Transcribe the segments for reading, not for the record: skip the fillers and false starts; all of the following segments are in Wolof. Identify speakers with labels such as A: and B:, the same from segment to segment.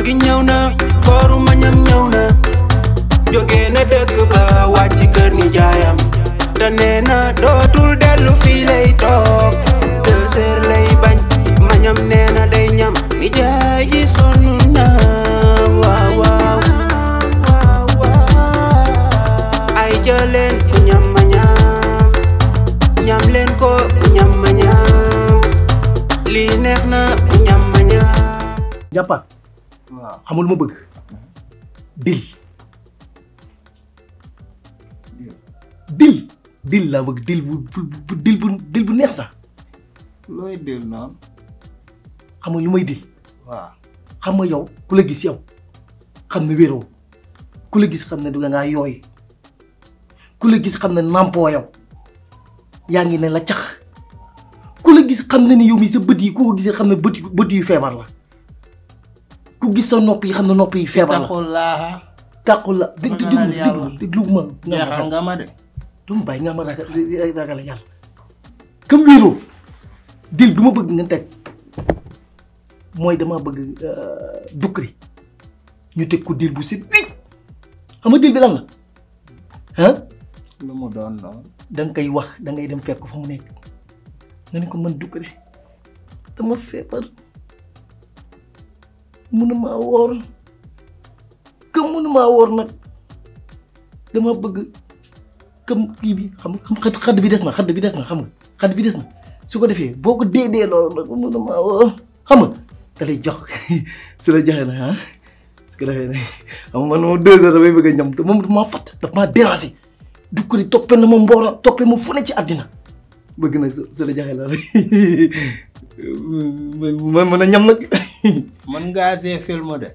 A: gi ñëw na kooru mañam ñëw na jóge na dëkk ba wàcc kër ni jaayam te nee na dootul dellu fii lay toog 2 heures lay bañ mañam nee na day ñam ni jaay ji sonn na waaw waaw ay jëleen ku ñam ma ñam leen ko ku ñam ma ñam lii neex na ku ñam ma ñam
B: jàppaat xamul ma bëgg dil laa bëgg dil bu neex sax
C: looy dil noonu
B: xam nga lu may dil
C: waaw
B: xam nga yow ku la gis yow xam ne wéroo ku la gis xam ne du ngaa yooy ku la gis xam ne nampoo yow yaa ngi ne la cax ku la gis xam ne ni yow mi sa bët yi ku ko gisee xam ne bët yu feebar la ku gis sa nopp yi xam ne nopp yi feebar la taxul la déglu ma
C: jeexal nga ma de
B: du ma bàyyi nga ma ragal yàlla comme wéroo dil du ma bëgg nga teg mooy dama bëgg dukkri ñu teg ko dil bu si bi xam nga dil bi lan la ah
C: lu mu doon noonu
B: da nga koy wax da ngay dem fekk fa mu nekk nga ne ko man dukkri dama feebar mënumaa woor comme mënumaa woor nag dama bëgg comme kii bi xam xadd bi des na xam nga xadd bi des na su ko defee boo ko dee loolu nag mënumaa woor xam nga da lay jox su la joxee nag ah su ko defee nag xam nga man moom 2 heures damay bëgg a ñam te moom daf maa fàtt daf maa déranger du ko di toppee na ma mboora toppee ma fu ne ci àddina bëgg nag su la joxee la man mën a ñam nag
C: mën ngaa see film de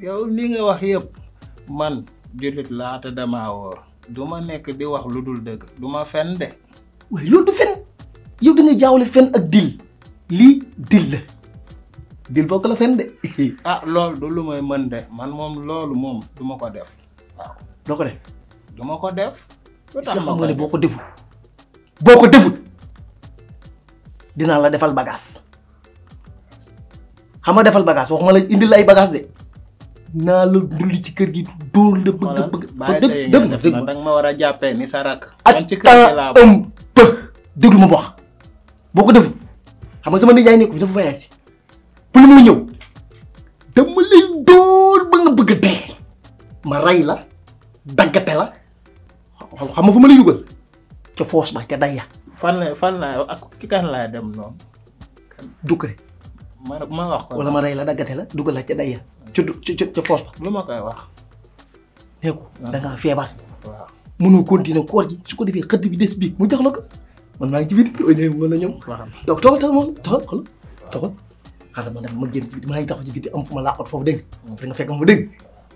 C: yow li nga wax yëpp man jullit laa te damaa woor du ma nekk di wax lu dul dëgg du ma fen de
B: waaye loolu du fen yow da ngay jaawale fen ak dil lii dil la dil bokk la fen de
C: ah loolu du lu may mën de man moom loolu moom du ma ko def waaw
B: doo ko def
C: du ma ko def lu tax
B: xam nga ne boo ko defut dinaa la defal bagage xam nga defal bagage waxuma la indil la ay bagage de naa la dulli ci kër gi dóor la bëgg
C: danga ma war a jàppee ni sa rak man ci kër gi laa
B: déglu ma wax boo ko defut xam nga sama nijaay nekk bi dafa voyage si pour li muy ñëw dama lay dóor ba nga bëgg a dee ma rey la daggate la xam nga fu ma lay dugal ca foos ba ca daya
C: fan la ak ki kan laa dem noonu
B: dukkare
C: ma wax ko
B: wala ma rey la daggate la dugal la ca daya ca foos ba
C: lu ma koy wax
B: nee ko da ngaa feebar
C: waaw
B: mënoo continuer koor ji su ko defee xëdd bi des bii mu jox la ko man maa ngi ci biti mën na ñëw donc toxal moom toxal xaaral ma dem ma génn ci biti maa ngi taxaw ci biti am fu ma laqat foofu dégg nga nga fekk ma dégg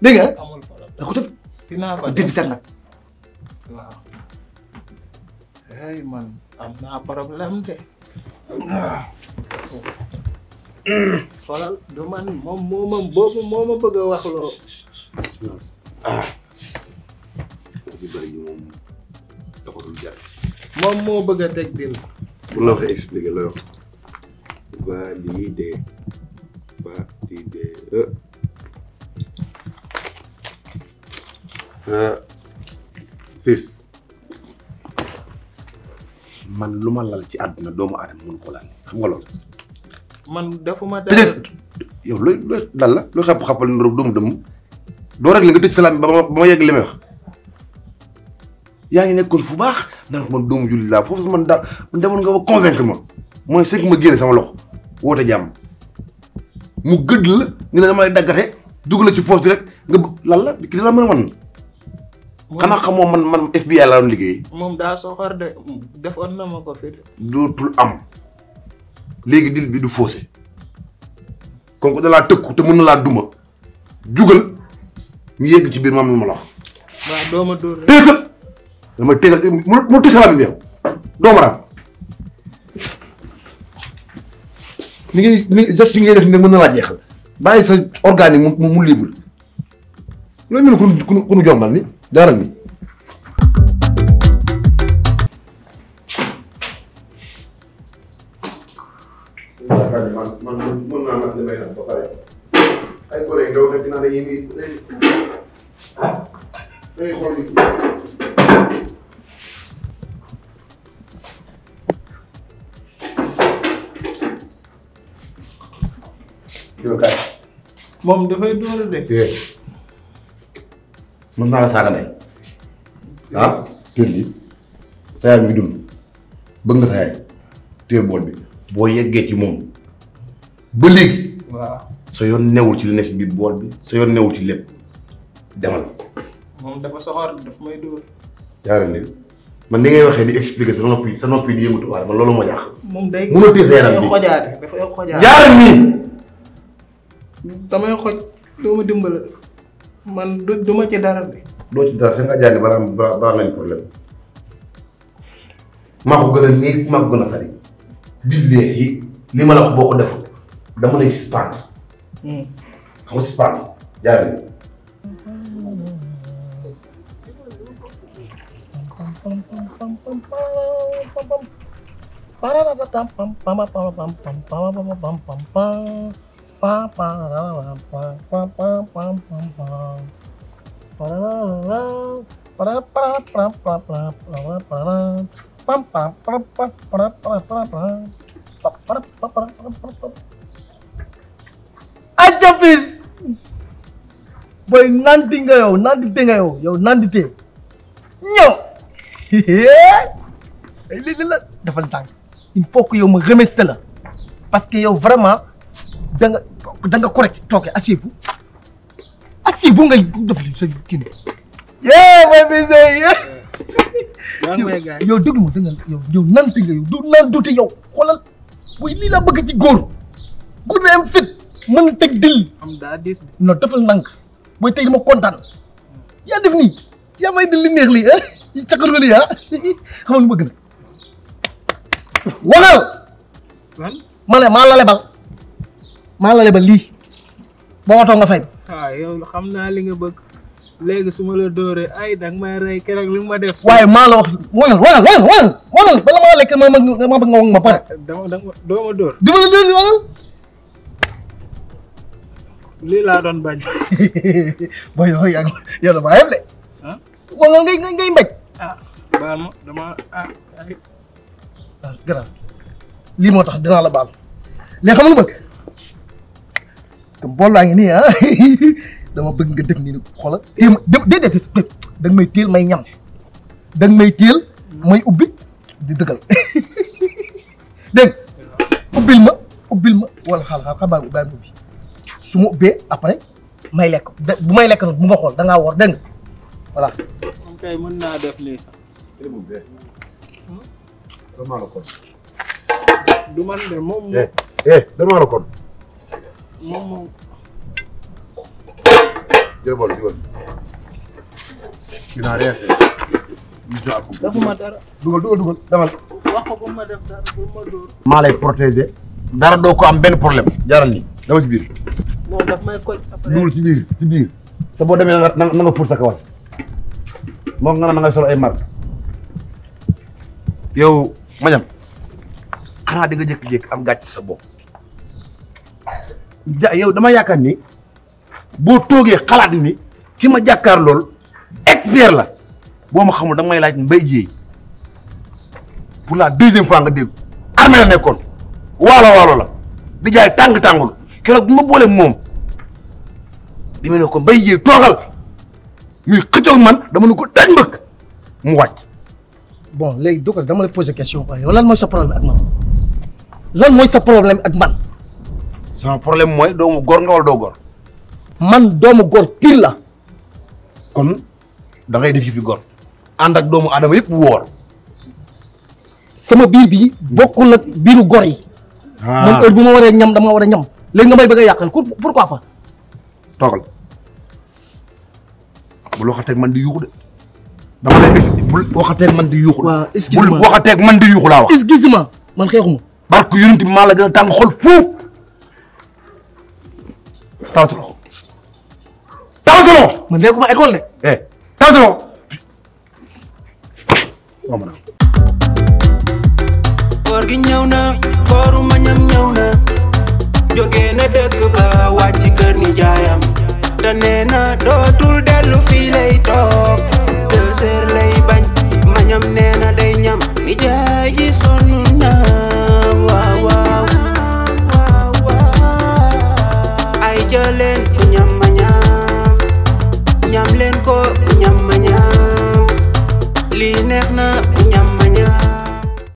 B: nga
C: amul problème
B: da ko tëb
C: dinaa ko
B: dindi set nag
C: waaw hey man am naa problème de xoolal du man moom boobu moo ma bëgg a wax loo
D: di bëri yi moom taxatul jar
C: moom moo bëgg a teg dil
D: bu la waxee expliquer looy wax validé fils man lu ma lal ci àdduna doomu aadama mënu ko laal xam nga loolu
C: man defuma
D: tëjee yow looy lan la looy xappal ni doomu dëmm doo rek li nga tëj salaam ba ma yegg li may wax yaa ngi nekkoon fu baax naan man doomu jullit laa foofu man demoon nga ba convaincre ma mooy c'est que ma génne sama loxo woote jàmm mu gëdd la ñu ne dama lay daggate dugg la ci poste rek nga lan la ki la mën a wan xanaa xamoo man FBI laa doon liggéey.
C: moom daa soxor de defoon na ma ko fi de.
D: dootul am léegi dil bi du faussé comme que da laa tëkku te mën na laa duma jugal ñu yegg ci biir maam lu ma la wax.
C: waaw doo ma dóor rek.
D: téegal dama téegal mu tisalaam bi yow doomu raam ni geste yi ngay def ni mën na laa jeexal bàyyi sa organe yi mu libre loolu mel ni ku nu jombal ni dara ni man mën naa nag li may def ba pare ay góor yi ndaw nekk naa ne yéen day xool yi. yow kay.
C: moom dafay dóor de.
D: mën naa la saaga ndey ah teel li sa yaay mi dund bëgg nga sa yaay teel bool bi boo yeggee ci moom ba léegi.
C: waaw
D: sa yoon newul ci li ne si biir bool bi sa yoon newul ci lépp demal.
C: moom dafa soxor daf may dóor.
D: jaarale ni man ni ngay waxee di expliquer sa noppi di yëngatu waaye man loolu moo yàq.
C: moom day
D: mënoo téye sa yaram bi
C: dafay xojaate.
D: jaarale nii.
C: damay xoj doo ma dimbala man du ma ci dara de.
D: doo ci dara te nga jàngi balaa nañ problème maa ko gën a néeg maa ko gën a sari billahi li ma la wax boo ko deful dama lay suspendre. xam nga suspendre jaarale ni.
B: aja fis boy nanti nga yow nandite nga yow nandite ñëw li la dafa tànk il faut que yow ma remercier la parce que yow vraiment da nga correct tooke asseyez-vous ngay def li sa kii boy bis yow déglu ma da nga yow nanti nga yow du naan duute yow xoolal boy lii la bëgg ci góor bi am fit mën a teg dil
C: am daa dis de.
B: non defal nank booy tey dama kontaan yaa def nii yaa may dil li neex lii yi caqal nga lii xamal lu bëgg nag waxal
C: lan.
B: maa la lebal lii boo watoo nga fay.
C: yow xam naa li nga bëgg léegi su ma la dóoree ay danga may rey keroog li ma def.
B: waaye maa la wax wanal bala maa lekk ma bëgg nga wax ma pare.
C: dama doo ma dóor.
B: di ma la dóor wanal.
C: lii laa doon bañ.
B: booy yow damaa yëpp de. wanal ngay mbéj.
C: baal ma dama
B: garab lii moo tax dinaa la baal léegi xam nga lu bëgg comme bool laa ngi nii dama bëgg nga def nii xoolal déedéet da nga may téel may ñam da nga may téel may ubbi di dëggal dégg ubbil ma wala xaal bàyyi ma ubbi su ma ubbee après may lekk bu may lekk noonu bu ma xool da ngaa woor dégg nga voilà.
C: moom kay mën naa def nii sax. du man de moom.
D: damaa la kon.
C: moom.
D: jërë bool dugal. kii naa rien fait.
C: defuma dara.
D: dugal demal.
C: wax ko bu ma def dara bu ma dóor.
D: maa lay protéger. dara doo ko am benn problème. jaaral nii dama ci biir.
C: moom daf may koj après.
D: dugal ci biir. te boo demee na nga fóot sa kawas. moom nga na ngay sol ay marque. yow Mañam xanaa di nga jékki-jékki am gàcc sa bopp. yow dama yaakaar ni boo toogee xalaat ni ki ma jàkkaar lool expert la boo ma xamul da nga may laaj Mbaye Dièye pour la deuxième fois nga dégg armée la nekkoon waalo la di jaay tàng-tàngul keroog bu ma booleeg moom di ma ne ko Mbaye Dièye toogal muy xëccoog man dama ne ko daj mbëkk mu wàcc.
B: bon léegi Dougar dama lay poser question quoi yow lan mooy sa problème ak man lan mooy sa problème ak man.
D: sama problème mooy doomu góor nga wala doo góor.
B: man doomu góor pire la.
D: kon da ngay def fi góor ànd ak doomu aadama yëpp woor.
B: sama biir bi bokkul ak biiru góor yi. man heure bu ma waree ñam dama war a ñam léegi nga may bëgg a yàqal pourquoi pas.
D: toogal bul waxateeg man di yuuxu de dama lay bul waxateeg man di yuuxu.
B: waaw excuse-moi
D: bul waxateeg man di yuuxu laa wax.
B: excuse-moi man xeexuma.
D: barke yonent bi maa la gën a tàng xol fuuf. tawatu loxo.
B: man nekkuma école de.
D: tawatu loxo.
A: koor gi ñëw na kooru Mañam ñëw na jóge na dëkk ba wàcc kër ni nijaayam te nee na dootul dellu fii lay toog 2 heures lay bañ mañam nee na day ñam nijaay ji sonn na waaw waaw ay jëleen ku ñam ma ñam leen ko ku ñam